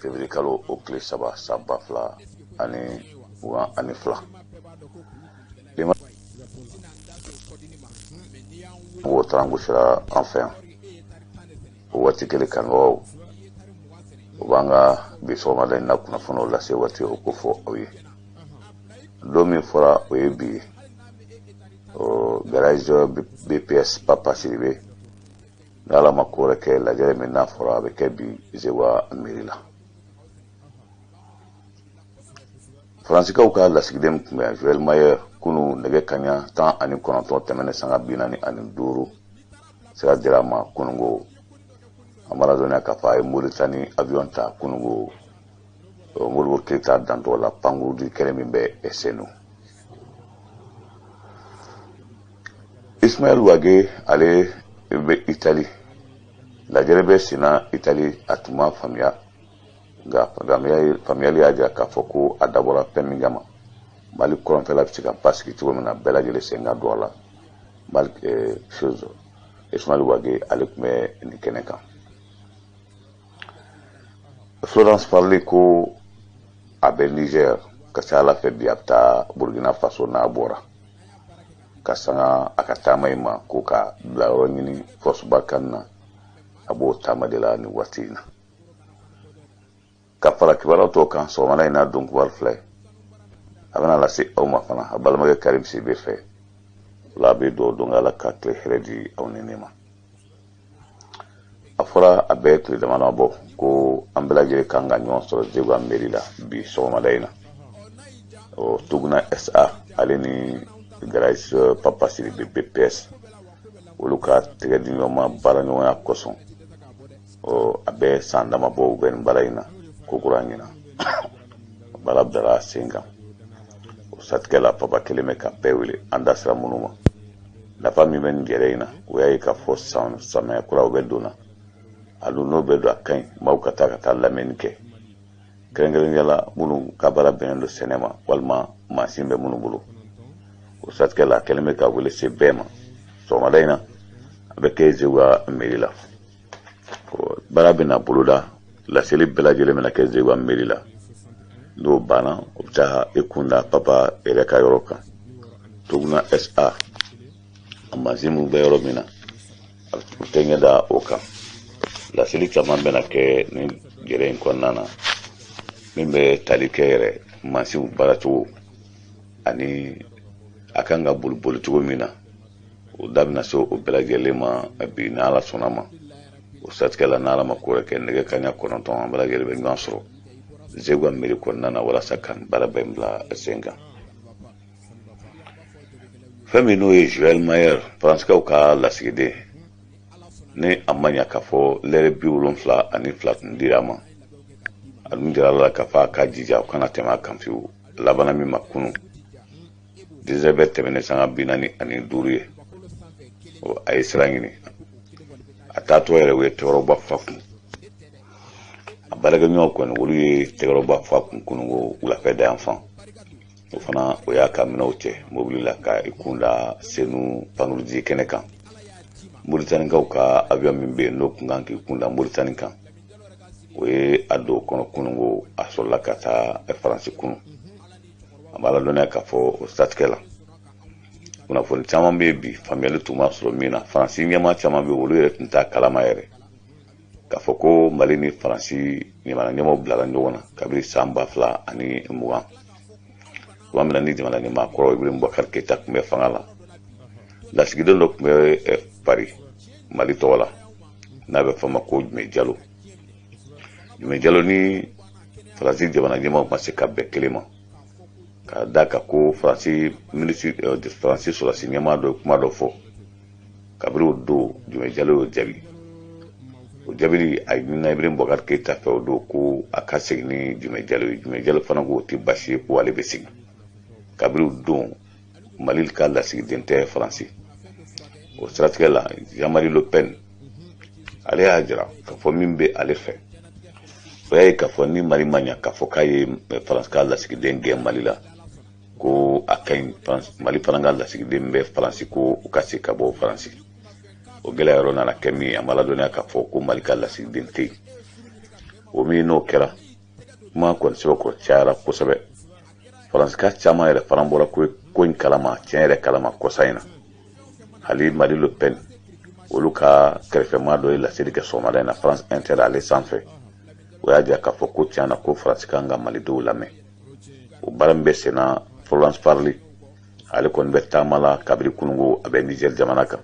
Février kalo o tile 3 san 2022. Mɔgɔw taara gosira an fɛ yan o waati kelen kanubagaw o b'an ka bi sɔgɔmada in na kunnafoniw lase waati o ko fɔ aw ye. Don min fɔra o ye bi ye, o garage BPS Papa Sidibe, n'Ala ma ko wɛrɛ kɛ, lajɛrɛ min n'a fɔra a bɛ kɛ bi Zewa mairie la. Faransikaw ka lasigiden min tun bɛ yan, Joël Mayer, kunu nɛgɛ kaɲa 19 tɛmɛnen sanga 45, sira dira a ma kunungo. An b'a ladɔnniya k'a fɔ a ye Moritani avion ta kunungo, Modibo Keyita dantɔ la pankurudi kɛnɛ min bɛ Senu. Ismaël Wage, ale bɛ Itali, lajɛrɛ bɛ senna Itali. A tun ma faamuya, nka faamuyali y'a jira k'a fɔ ko a dabɔra fɛn min kama, Mali kɔrɔnfɛla bɛ se ka basigi cogo min na, bɛɛ lajɛlen sen ka don a la. Mali chose, Ismaël Wage, ale tun bɛ nin kɛnɛ kan. Florence Parly ko a bɛ Niger, ka ca Ala fɛ bi a bɛ taa Burkina Faso. N'a bɔra ka sanga a ka taama in ma, ko ka bila yɔrɔ ɲini Force Barkhane na, a b'o taama de la nin waati in na. Ka fara kibaruya tɔw kan sɔgɔmada in na, don kibaru filɛ a bɛna lase aw ma fana a balimakɛ Karim Sidibe fɛ. O la a bɛ dugawu don Ala ka tile hɛrɛ di aw ni ne ma. A fɔra a bɛɛ tile dama bɔ ko an bɛɛ lajɛlen kan ka ɲɔgɔn sɔrɔ Zewa mairie la bi sɔgɔmada in na. O Tuguna SA, ale ni garage Papa Sidibe BPS, olu ka tɛgɛ di ɲɔgɔn ma baara ɲɔgɔnya kosɔn. Ɔ a bɛ san dama bɔ u bɛ nin baara in na ko kura ɲina, baara bilara sen kan. O siratigɛ la, papa kelen bɛ ka bɛɛ wele. An da sera minnu ma, nafa min bɛ nin jɛrɛ in na, o y'a ye k'a fɔ san samiya kuraw bɛ don na, a dun n'o bɛ don, a ka ɲi maaw ka taa lamɛnni kɛ, kɛrɛnkɛrɛnnenya la minnu ka baara bɛnnen don sɛnɛ ma walima mansin bɛ minnu bolo. O siratigɛ la, a kɛlen bɛ ka wele se bɛɛ ma. Sɔgɔmada in na, a bɛ kɛ Zewa mairie la. Baara bɛna boloda, laseli bɛɛ lajɛlen bɛna kɛ Zewa mairie la. N'o banna, o bɛ taa i kun da papa yɛrɛ ka yɔrɔ kan, Tuguna SA, a mansin minnu bɛ yɔrɔ min na, o tɛ ɲɛ da o kan. Laseli caman bɛna kɛ nin jɛrɛ in kɔnɔna na, min bɛ tali kɛ yɛrɛ mansinw baaracogo ani a kan ka boli boli cogo min na. O da bɛna se o bɛɛ lajɛlen ma bi, n'Ala sɔnna ma. O siratigɛ la, n'Ala ma ko wɛrɛ kɛ, nɛgɛ kaɲa 9, an bɛɛ lajɛlen bɛ ɲɔgɔn sɔrɔ Zewa mairie kɔnɔna na walasa ka nin baara bɛɛ bila sen kan. Fɛn min n'o ye Joël Mayer, Faransikaw ka lasigiden, ni a ma ɲa k'a fɔ lɛrɛ 72 tun dira a ma, a dun jira la k'a fɔ a ka jija o kana tɛmɛ a kan fiyewu. A labanna min ma kunu, 10 bɛ tɛmɛnen sanga 45 ye, a ye sira ɲini. A taatɔ yɛrɛ, u ye tɛgɛrɛba fa kun. A baarakɛɲɔgɔn kɔni, olu ye tɛgɛrɛba fa kun kununko wulafɛ da yan fan. O fana, o y'a ka minɛnw cɛ mobili la ka i kun da Senu pankurunjigi kɛnɛ kan. Moritanikaw ka avion min bɛ yen, n'o kun kan k'i kun da Moritani kan, o ye a don o kɔnɔ kununko. A sɔrɔla ka taa Faransi kunu. An b'a ladɔnniya k'a fɔ o siratigɛ la, kunnafoni caman bɛ yen bi, faamuyali tun ma sɔrɔ min na. Faransi ɲɛmaa caman bɛ yen, olu yɛrɛ tun t'a kalama yɛrɛ k'a fɔ ko Mali ni Faransi jamana ɲɛmaaw bilara ɲɔgɔn na kabini san 2020, tuma min na ni jamana ɲɛmaa kɔrɔ Ibrahim Boubacar Keïta tun bɛ fanga la. Lasigiden dɔ tun bɛ Paris Mali tɔgɔ la, n'a bɛ fɔ a ma ko Jumɛ Jalo. Jumɛ Jalo ni Faransi jamana ɲɛmaaw ma se ka bɛn kelen ma, ka da kan ko Faransi minisiri, Faransi sɔrɔdasi ɲɛmaa dɔ ye kuma dɔ fɔ. Kabini o don, Jumɛ Jalo y'o jaabi. O jaabili, a ɲinina Ibrahim Boubacar Keïta fɛ o don ko a ka segin ni Jumɛ Jalo ye. Jumɛ Jalo fana ko o tɛ baasi ye, ko ale bɛ segin. Kabini o don, Mali ka lasigiden tɛ Faransi. O siratigɛ la, Jean-Marie Le Pen, ale y'a jira k'a fɔ min bɛ ale fɛ, o y'a ye k'a fɔ ni Mali ma ɲa k'a fɔ k'a ye Faransi ka lasigiden gɛn Mali la, ko a ka ɲi Mali fana ka lasigiden bɛ Faransi, ko u ka se ka bɔ Faransi. O gɛlɛya yɔrɔ nana kɛ min ye, an b'a ladɔnniya k'a fɔ ko Mali ka lasigiden tɛ yen. O min n'o kɛra, kuma kɔni sɛbɛkɔrɔ cayara kosɛbɛ. Faransika caman yɛrɛ fana bɔra ko in kalama, tiɲɛ yɛrɛ kalama kɔsa in na. Hali Mali Le Pen, olu ka kɛrɛfɛmaa dɔ ye laseli kɛ sɔgɔmada in na France Inter ale sanfɛ. O y'a jira k'a fɔ ko tiɲɛ na, ko Faransi kan ka malidenw lamɛn. O baara min bɛ sen na, Florence Parly ale kɔni bɛ taama la kabiri kunungo, a bɛ Niger jamana kan.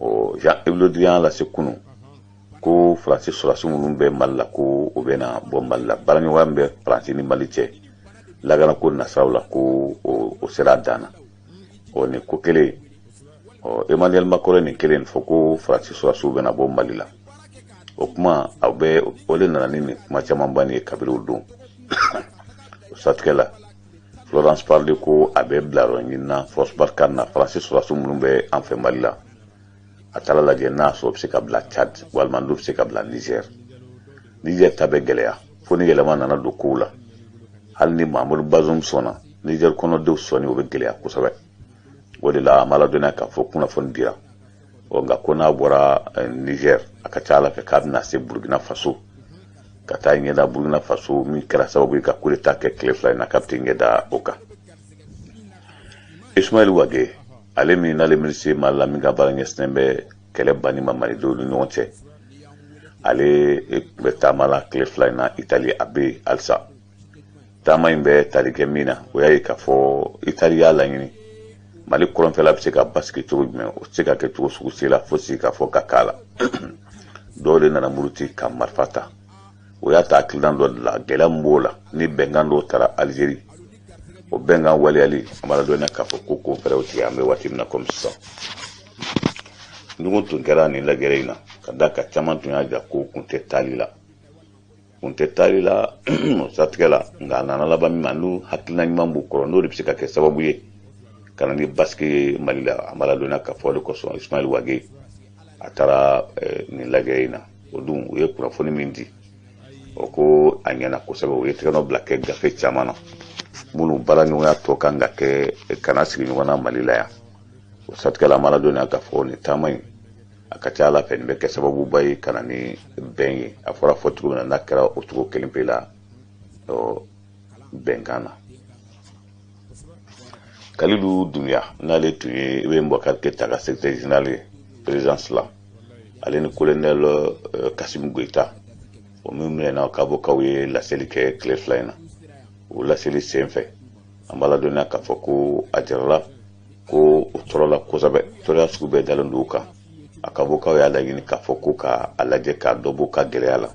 O Jean-Yves Le Drian lase kunu ko Faransi sɔrɔdasi minnu bɛ Mali la, ko o bɛna bɔ Mali la. Baaraɲɔgɔnya min bɛ Faransi ni Mali cɛ lakanako nasiraw la, ko o sera a dan na. Ɔ, nin ko kelen, ɔ, Emmanuel Macron ye nin kelen fɔ ko Faransi sɔrɔdasiw bɛna bɔ Mali la. O kuma a bɛ o de nana ni nin kuma camanba nin ye kabiri o don. O siratigɛ la, Florence Parly ko a bɛ bila yɔrɔ ɲini na force Barkhane na. Faransi sɔrɔdasiw minnu bɛ an fɛ Mali la, a taara lajɛ n'a sɔrɔ o bɛ se ka bila Tchad walima n'o bɛ se ka bila Niger. Niger ta bɛ gɛlɛya fo ni yɛlɛma nana don kow la. Hali ni Mahamadu Bazoum sɔnna, Niger kɔnɔdenw sɔnni, o bɛ gɛlɛya kosɛbɛ. O de la, an b'a ladɔnniya k'a fɔ kunnafoni dira. Ɔ, nka ko n'a bɔra Niger, a ka ca ala fɛ k'a bɛna se Burkina Faso, ka taa ɲɛda Burkina Faso min kɛra sababu ye ka coup d'état kɛ tile 2 in na, k'a bɛ taa ɲɛda o kan. Ismaël Wagué, ale min n'ale minisiri Mali la, min ka baara ɲɛsinnen bɛ kɛlɛ banni ma malidenw ni ɲɔgɔn cɛ, ale tun bɛ taama la tile 2 in na Itali. A bɛ yen halisa. Taama in bɛ tali kɛ min na, o y'a ye k'a fɔ Itali y'a laɲini Mali kɔrɔnfɛla bɛ se ka basigi cogo jumɛn. O tɛ se ka kɛ cogo sugu si la fo sigi ka fɔ ka k'a la. Dɔw de nana muruti ka marifa ta. O y'a ta hakilina dɔ de la. Gɛlɛya min b'o la, ni bɛnkan dɔw taara Alizeri, o bɛnkan waleyali, an b'a ladɔnniya k'a fɔ ko ko fɛɛrɛw tigɛ. An bɛ waati min na komi sisan, ɲɔgɔn tun kɛra nin lajɛrɛ in na, ka da ka caman tun y'a jira ko kun tɛ taali la, kun tɛ taali la o siratigɛ la. Nka a nana laban min ma, n'u hakilina ɲuman b'u kɔrɔ, n'o de bɛ se ka kɛ sababu ye ka na ni basigi ye Mali la. An b'a ladɔnniya k'a fɔ o de kosɔn Ismaël Wagué a taara nin lajɛrɛ in na. O dun, u ye kunnafoni min di, o ko a ɲɛna kosɛbɛ. U ye tɛgɛnɔ bila kɛ gafe caman na minnu baaraɲɔgɔnya tɔ kan ka kɛ kana sigi ɲɔgɔn na Mali la yan. O siratigɛ la, an b'a ladɔnniya k'a fɔ nin taama in, a ka ca ala fɛ, nin bɛ kɛ sababuba ye ka na ni bɛn ye. A fɔra fɔ cogo min na, n'a kɛra o cogo kelen pe la bɛnkan na. Kalilu Dunbiya, n'ale tun ye Ibrahim Boubacar Keïta ka secrétaire général ye présidence la, ale ni colonel Kassim Goïta, o min minɛna ka avocat ye laseli kɛ tile 2 in na. O laseli sen fɛ, an b'a ladɔnniya k'a fɔ ko a jirala ko o tɔɔrɔla kosɛbɛ, tɔɔrɔya sugu bɛɛ dalen don o kan. A ka avocat y'a laɲini k'a fɔ ko ka a lajɛ k'a dɔ bɔ ka gɛlɛya la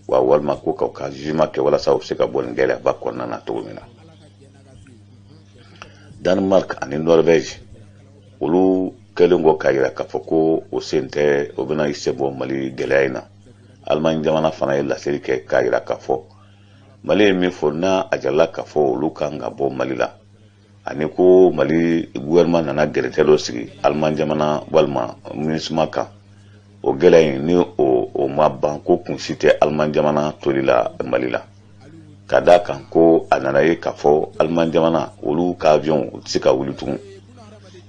wa, walima ko ka jugement kɛ walasa u bɛ se ka bɔ nin gɛlɛyaba kɔnɔna na cogo min na. Danemark ani Norvège, olu kɛlen kɔ k'a jira k'a fɔ ko o sen tɛ, o bɛna i sen bɔ Mali gɛlɛya in na. Allemagne jamana fana ye laseli kɛ k'a jira k'a fɔ Mali ye min fɔ, n'a a jirala k'a fɔ olu kan ka bɔ Mali la, ani ko Mali gouvernement nana gɛrɛntɛ dɔ sigi Allemagne jamana walima MINUSMA kan, o gɛlɛya in ni o ma ban, ko kun si tɛ Allemagne jamana toli la Mali la, ka d'a kan ko a nana ye k'a fɔ Allemagne jamana, olu ka avion u tɛ se ka wuli tugun.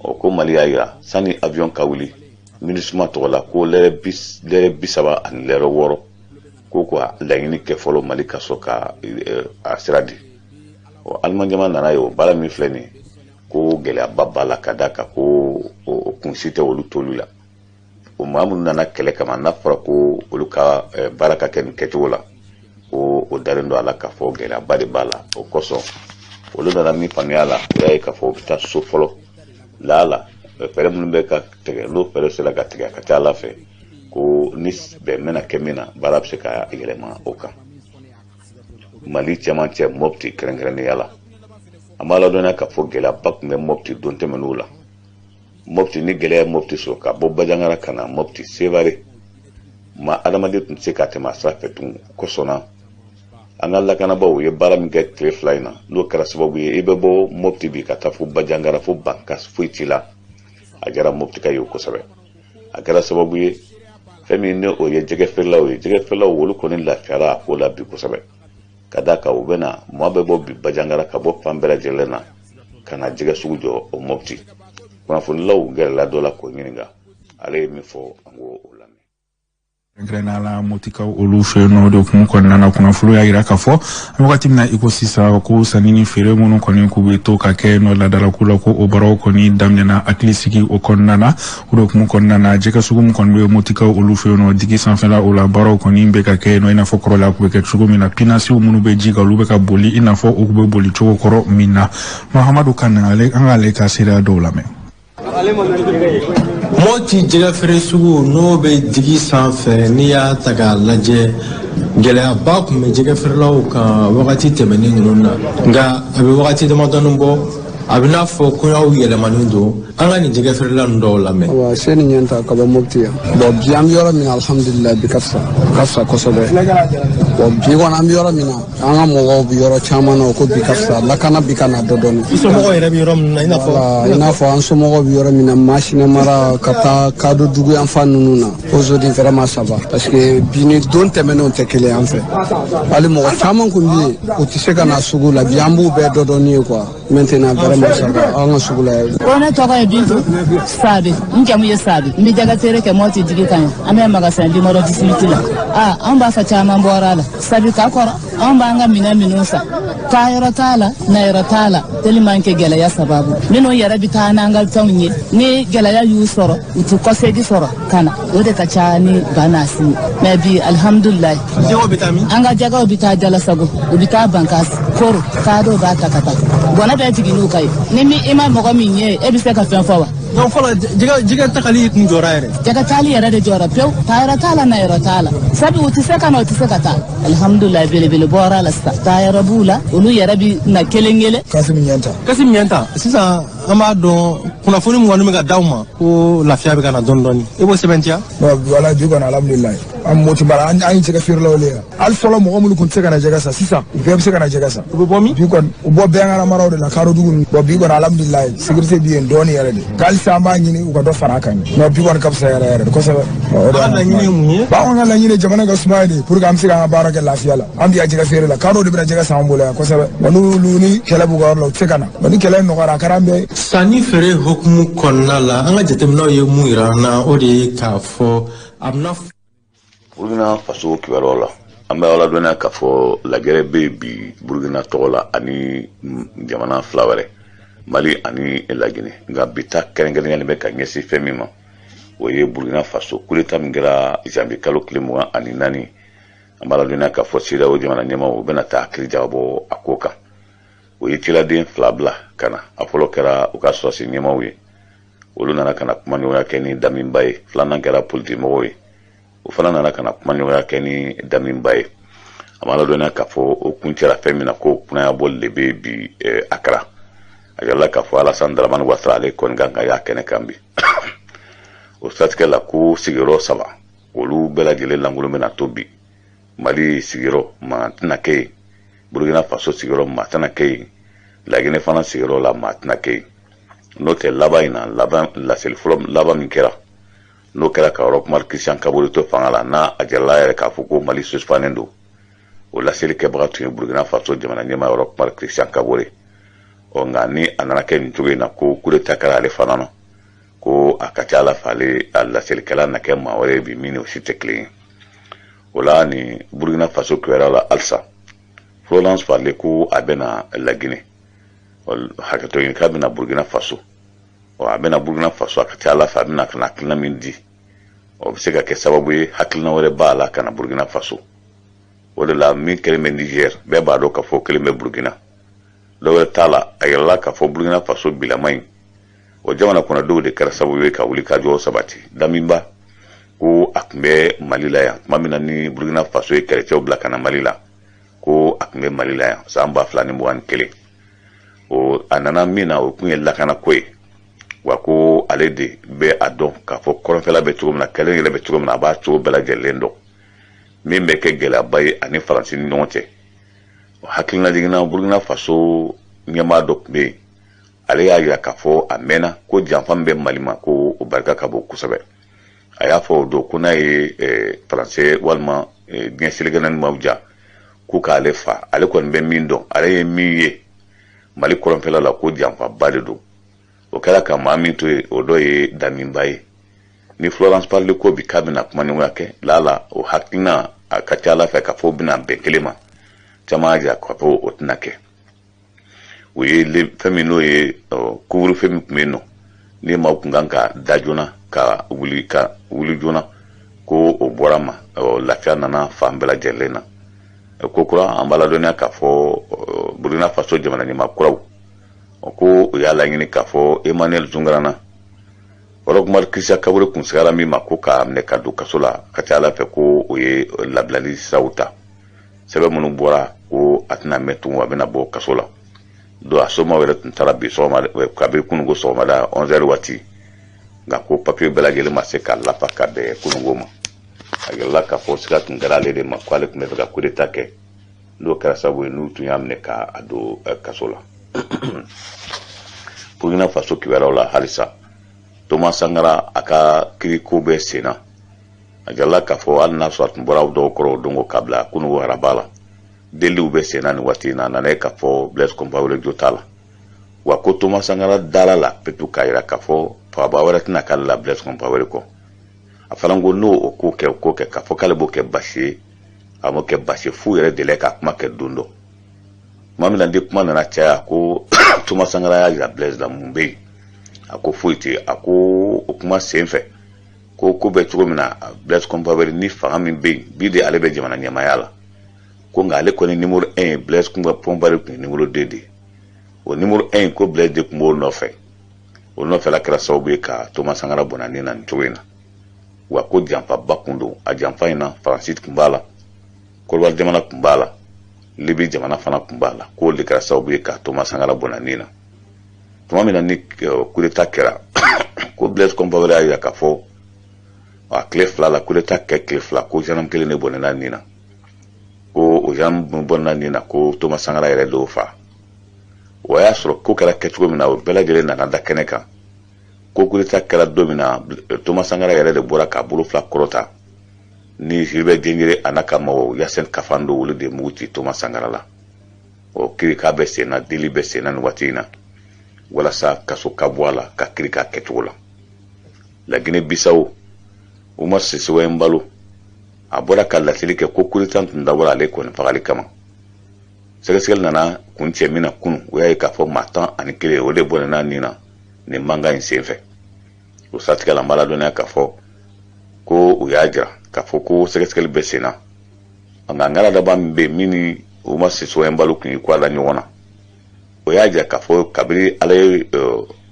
Ɔ, ko Mali y'a jira sani avion ka wuli MINUSMA tɔgɔ la, ko lɛrɛ 30 ani lɛrɛ 6, ko ka laɲini kɛ fɔlɔ, Mali ka sɔrɔ ka a sira di. Ɔ, Allemagne jamana nana ye o baara min filɛ nin ye, ko gɛlɛyaba b'a la, ka d'a kan ko o kun si tɛ olu toli la. O maa minnu nana kɛlɛ kama, n'a fɔra ko olu ka baara ka kɛ nin kɛcogo la, ko o dalen don a la k'a fɔ gɛlɛyaba de b'a la. O kosɔn, olu nana min faamuya la, o y'a ye k'a fɔ u bɛ taa so fɔlɔ la fɛɛrɛ minnu bɛ ka tigɛ, n'o fɛɛrɛ sera ka tigɛ, a ka ca ala fɛ ko ni bɛn bɛna kɛ min na, baara bɛ se ka yɛlɛma o kan. Mali cɛmancɛ, Mɔpti kɛrɛnkɛrɛnnenya la, an b'a ladɔnniya k'a fɔ gɛlɛyaba tun bɛ Mɔpti don tɛmɛn'o la. Mɔpti ni gɛlɛya ye Mɔpti sɔrɔ ka bɔ Bajangara ka na Mɔpti Sevare ma, adamaden tun tɛ se ka tɛmɛ a sira fɛ tun. Kosɔnna, an ka lakanabaaw ye baara min kɛ tile 2 in na, n'o kɛra sababu ye i bɛ bɔ Mɔpti bi ka taa fo Bajangara, fo Bankas, foyi t'i la. A diyara Mɔpti ka ye kosɛbɛ. A kɛra sababu ye fɛn min ni o ye jɛgɛ feerelaw ye, jɛgɛ feerelaw olu kɔni lafiyara a ko la bi kosɛbɛ, ka d'a kan u bɛna maa bɛ bɔ bi Bajangara ka bɔ fan bɛɛ lajɛlen na ka na jɛgɛ sugu jɔ o Mɔpti. Kunnafonilaw gɛrɛla dɔ la k'o ɲininka. Ale ye min fɔ, an k'o lamɛn. Kɛrɛnkɛrɛnnenya la, Motikaw olu fɛ yen nɔ, de hukumu kɔnɔna na, kunnafoniw y'a yira k'a fɔ an wagati min na i ko sisan, ko sanni ni feere minnu kɔni k'u bɛ to ka kɛ nɔ laadalako la, ko o baaraw kɔni daminɛna hakili sigi o kɔnɔna na. O de hukumu kɔnɔna na, jɛgɛ sugu min kɔni bɛ Motikaw olu fɛ yen nɔ, digi sanfɛla, o la baaraw kɔni bɛ ka kɛ nɔ i n'a fɔ kɔrɔla tun bɛ kɛ cogo min na. Pinasiw minnu bɛ ji kan, olu bɛ ka boli i n'a fɔ u bɛ boli cogo kɔrɔ min na. Mahamadu Kan, ale an k'ale ka seereya dɔw lamɛn. Mɔti jɛgɛ feere sugu, n'o bɛ digi sanfɛ, n'i y'a ta k'a lajɛ, gɛlɛyaba tun bɛ jɛgɛ feerelaw kan wagati tɛmɛnen ninnu na. Nka a bɛ wagati damadɔni bɔ, a bɛ n'a fɔ koɲaw yɛlɛmanen don. An ka nin jɛgɛ feerela ninnu dɔw lamɛn. Wa Seni ɲɛ ta ka bɔ Mopti yan. Bon, bi an bɛ yɔrɔ min na, alhamdulilayi, bi ka fisa, ka fisa kosɛbɛ. Bon, bi kɔni an bɛ yɔrɔ min na, an ka mɔgɔw bɛ yɔrɔ caman na, o ko bi ka fisa, lakana bi ka na dɔ dɔɔni. I somɔgɔw yɛrɛ bɛ yɔrɔ min na, i n'a fɔ? Voilà, i n'a fɔ an somɔgɔw bɛ yɔrɔ min na, Masina mara ka taa Kado dugu yan fan ninnu na. Aujourd'hui vraiment ça va, parce que bi ni don tɛmɛnenw tɛ kelen an fɛ. Hali mɔgɔ caman kun bɛ yen, u tɛ se ka na sugu la, bi an b'u bɛɛ dɔ dɔɔni ye quoi. Maintenant vraiment ça va an ka sugu la yan. Ko ne tɔgɔ ye Bintu Sabe, n jamu ye Sabe. N bɛ jɛgɛ feere kɛ Mɔti digi kan yan. An bɛ magasin numéro 18 la. A an b'a fɔ caman bɔra a la, sabi ka kɔrɔ anw b'an ka minɛn minnu san, taa yɔrɔ t'a la, na yɔrɔ t'a la, tellement que gɛlɛya sababu minnu yɛrɛ bɛ taa n'an ka fɛnw ye, ni gɛlɛya y'u sɔrɔ, u t'u kɔsegi sɔrɔ ka na. O de ka ca ni ba n'a si ye. Mais bi, alihamudulilayi. Jɛgɛw bɛ taa min? An ka jɛgɛw bɛ taa Jalasago, u bɛ taa Bankasi, Koro, Kado b'a ta ka taa bɔnɛ bɛɛ jigin n'u ka ye. Ni min i ma mɔgɔ min ye, e bɛ se ka fɛn fɔ wa? Donc fɔlɔ, jɛgɛ tagali tun jɔra yɛrɛ. Jɛgɛ taali yɛrɛ de jɔra pewu. Taayɔrɔ t'a la, nayɔrɔ t'a la, sabu u tɛ se ka na, u tɛ se ka taa. Alihamudulilayi, belebele bɔra la sisan, taayɔrɔ b'u la, olu yɛrɛ bi na kelen kelen. Kasimu Ɲɛnta. Kasimu Ɲɛnta, sisan an b'a dɔn kunnafoni min kɔni bɛ ka d'aw ma ko lafiya bɛ ka na dɔɔni dɔɔni, e b'o sɛbɛntiya? Bon, voilà, bi kɔni alhamdulilayi, an Moti bara, an ye jɛgɛ feerelaw le yan. Hali fɔlɔ mɔgɔ minnu tun tɛ se ka na jɛgɛ san, sisan u bɛɛ bɛ se ka na jɛgɛ san. U bɛ bɔ min? Bi kɔni u bɔ Bɛnkara maraw de la, Karodugu ninnu. Bon, bi kɔni alhamdulilayi, sécurité bi yen dɔɔni yɛrɛ de. Nka halisa an b'a ɲini u ka dɔ fara a kan ye. Non, bi kɔni ka fisa yɛrɛ yɛrɛ de kosɛbɛ. O de Aw ka laɲini ye mun ye? Bon, anw ka laɲini ye jamana ka sumaya de pour que an bɛ se k'an ka baara kɛ lafiya la. An bi yan jɛgɛ feere la, kadɔw de bɛna jɛgɛ san an bolo yan kosɛbɛ. Bon, n'olu ni kɛlɛ b'u ka yɔrɔ la, u tɛ se ka na. Bon, ni kɛlɛ nɔgɔyara, a kɛra an bɛɛ ye. Sanni feere hukumu kɔnɔna la, an ka jateminɛw ye mun yira an na, o de ye k'a fɔ a bɛna Burukina Faso kibaruyaw la, an bɛ aw ladɔnniya k'a fɔ lajɛrɛ bɛ yen bi Burukina tɔgɔ la ani jamana fila wɛrɛ, Mali ani Laginɛ. Nka bi ta kɛrɛnkɛrɛnnenya bɛ ka ɲɛsin fɛn min ma, o ye Burukina Faso coup d'état min kɛra janvier kalo tile 24. An b'a ladɔnniya k'a fɔ CEDEAO jamana ɲɛmaaw, u bɛna taa hakili jagabɔ a ko kan. O ye ciladen fila bila ka na. A fɔlɔ kɛra u ka sɔrɔsi ɲɛmaaw ye, olu nana ka na kumaɲɔgɔnya kɛ ni Damiba ye. Filanan kɛra politikimɔgɔw ye, o fana nana ka na kumaɲɔgɔnya kɛ ni Damiba ye. A b'a ladɔnniya k'a fɔ o kun cɛra fɛn min na, ko kunnaya bɔli de bɛ bi Akara. A yirala k'a fɔ Alassane Dramane Ouattara, ale kɔni kan ka y'a kɛnɛ kan bi. O siratigɛ la, ko sigiyɔrɔ saba, olu bɛɛ lajɛlen lankolon bɛna to bi. Mali sigiyɔrɔ, maa tɛna kɛ yen. Burukina Faso sigiyɔrɔ, maa tɛna kɛ yen. Laginɛ fana sigiyɔrɔ la, maa tɛna kɛ yen. N'o tɛ, laban in na, laban laseli fɔlɔ laban min kɛra, n'o kɛra ka Roch Marc Christian Kabore to fanga la, n'a a jirala yɛrɛ k'a fɔ ko Mali suspannen don, o laseli kɛbaga tun ye Burukina Faso jamana ɲɛmaa Roch Marc Christian Kabore. Ɔ nka ni a nana kɛ nin cogo in na, ko coup d'état kɛra ale fana na, ko a ka ca ala fɛ, ale a laselikɛla na kɛ maa wɛrɛ ye bi min ni o si tɛ kelen ye. O la, ni Burukina Faso kibaruya la halisa, Florence Parly ko a bɛna Laginɛ, hakɛto ɲini, k'a bɛna Burukina Faso. Ɔ a bɛna Burukina Faso, a ka ca ala fɛ a bɛna ka na hakilina min di, o bɛ se ka kɛ sababu ye hakilina wɛrɛ b'a la ka na Burukina Faso. O de la, min kɛlen bɛ Niger, bɛɛ b'a dɔn k'a fɔ kelen bɛ Burukina, dɔ wɛrɛ t'a la. A yirala k'a fɔ Burukina Faso bilama in, o jamana kɔnɔdenw de kɛra sababu ye ka wuli ka jɔ sabati. Damiba ko a tun bɛ Mali la yan tuma min na ni Burukina Faso ye kɛlɛcɛw bila ka na Mali la, ko a tun bɛ Mali la yan san 2021. O a nana min na, o tun ye lakanako ye wa, ko ale de bɛ a dɔn k'a fɔ kɔrɔnfɛla bɛ cogo min na, kɛlɛ yɛrɛ bɛ cogo min na, a b'a cogo bɛɛ lajɛlen dɔn. Min bɛ kɛ gɛlɛyaba ye ani Faransi ni ɲɔgɔn cɛ, hakilina jiginna Burukina Faso ɲɛmaa dɔ tun bɛ yen, ale y'a yira k'a fɔ a mɛnna ko janfa min bɛ Mali ma, ko o barika ka bon kosɛbɛ. A y'a fɔ o don ko n'a ye Faransɛ walima diɲɛ seleke naani maaw ja k'u k'ale fa, ale kɔni bɛ min dɔn, ale ye min ye Mali kɔrɔnfɛla la, ko janfaba de don. O kɛra ka maa min to yen, o dɔ ye Damiba ye. Ni Florence Parly ko bi k'a bɛna kumaɲɔgɔnya kɛ, lala o hakilina a ka ca ala fɛ k'a fɔ o bɛna bɛn kelen ma. Caman y'a jira k'a fɔ o tɛna kɛ. O ye fɛn min n'o ye couvre-feu min tun bɛ yen nɔ, ni maaw tun kan ka da joona ka wuli ka wuli joona, ko o bɔra ma, lafiya nana fan bɛɛ lajɛlen na. Ko kura, an b'a ladɔnniya k'a fɔ Burkina Faso jamana ɲɛmaa kuraw ko u y'a laɲini k'a fɔ Emmanuel Zoungrana, Roch Marc Christian Kaboré kun sigara min ma ko k'a minɛ ka don kaso la, ka ca ala fɛ ko o ye labilali siraw ta. Sɛbɛn minnu bɔra ko a tɛna mɛn tugun, a bɛna bɔ kaso la. Don a somaw yɛrɛ tun taara bi sɔgɔma, kabi kununko sɔgɔmada 11 waati, nka ko papiye bɛɛ lajɛlen ma se ka lafa ka bɛn kununko ma. A yirala k'a fɔ siga tun kɛra ale de ma ko ale tun bɛ fɛ ka coup d'état kɛ, n'o kɛra sababu ye n'u tun y'a minɛ k'a don kaso la. Burkina Faso kibaruyaw la halisa, Thomas Sankara a ka kiriko bɛ sen na. A jirala k'a fɔ hali n'a sɔrɔ a tun bɔra dɔw kɔrɔ o don ko k'a bila kununko araba la, deliw bɛ sen na nin waati in na. A nana ye k'a fɔ Blaise Compaoré jo t'a la wa, ko Thomas Sankara dara la petu k'a jira k'a fɔ fagaba wɛrɛ tɛna k'ale la Blaise Compaoré kɔ. A fana ko n'o o ko kɛ, o ko kɛ k'a fɔ k'ale b'o kɛ basi ye, a m'o kɛ basi ye f'u yɛrɛ delila ka kuma kɛ don dɔ. Tuma min na ni kuma nana caya, ko Thomas Sankara y'a jira Blaise la mun bɛ yen, a ko foyi tɛ yen. A ko o kuma sen fɛ ko ko bɛ cogo min na, Blaise Compaoré ni fanga min bɛ yen bi de, ale bɛ jamana ɲɛmaaya la, ko nka ale kɔni numéro 1 ye, Blaise Compaoré tun ye numéro 2 de ye. O numéro 1, ko Blaise de tun b'o nɔfɛ. O nɔfɛla kɛra sababu ye ka Thomas Sankara bɔnna ni na nin cogo in na. Wa ko janfaba kun don. A janfa in na, Faransi tun b'a la, Kɔdiwari jamana tun b'a la, Libi jamana fana tun b'a la. K'o de kɛra sababu ye ka Thomas Sankara bɔnna ni na. Tuma min na ni coup d'état kɛra, ko Blaise Compaoré y'a jira k'a fɔ a tile 2 la, coup d'état kɛ tile 2, ko gendarme kelen de bɔnna nin na, ko o gendarme bɔnna nin na, ko Thomas Sankara yɛrɛ de y'o fa. O y'a sɔrɔ ko kɛra kɛcogo min na, o bɛɛ lajɛlen nana da kɛnɛ kan. Ko coup d'état kɛra don min na, Thomas Sankara yɛrɛ de bɔra k'a bolo fila kɔrɔta ni Gilbert Diendéré a n'a ka mɔgɔw Hyacinthe Kafando, olu de mugu ci Thomas Sankara la. O kiri k'a bɛ sen na, deli bɛ sen na nin waati in na walasa kaso ka bɔ a la ka kiri k'a kɛcogo la. Laginɛ Bisawo, Umar Sissoco Embaló a bɔra ka laseli kɛ ko coup d'état tun dabɔra ale kɔni fagali kama. Sɛgɛsɛgɛli nana kun cɛ min na kunun, o y'a ye k'a fɔ maa 11 o de bɔnna nin na nin mankan in senfɛ. O siratigɛ la, n b'a ladɔnniya k'a fɔ ko u y'a jira k'a fɔ ko sɛgɛsɛgɛli bɛ sen na, nka ŋaradaba min bɛ yen min ni Umar Sissoco Embaló tun ye ko a la ɲɔgɔn na, o y'a jira k'a fɔ kabini ala ye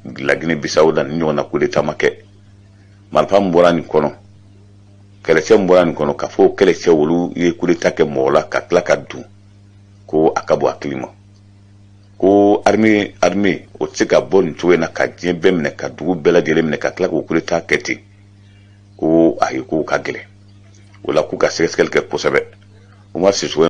Laginɛ Bisawo da, ni ɲɔgɔn na coup d'état ma kɛ. Marifa min bɔra nin kɔnɔ, kɛlɛcɛ min bɔra nin kɔnɔ, k'a fɔ kɛlɛcɛ olu ye coup d'état kɛ mɔgɔ la ka tila ka dun, ko a ka bɔ hakili ma ko armée o tɛ se ka bɔ nin cogo in na ka diɲɛ bɛɛ minɛ, ka dugu bɛɛ lajɛlen minɛ, ka tila k'o coup d'état kɛ ten, ko ayi, k'o ka gɛlɛn. O la k'u ka sɛgɛsɛgɛli kɛ kosɛbɛ. Umar Sissoco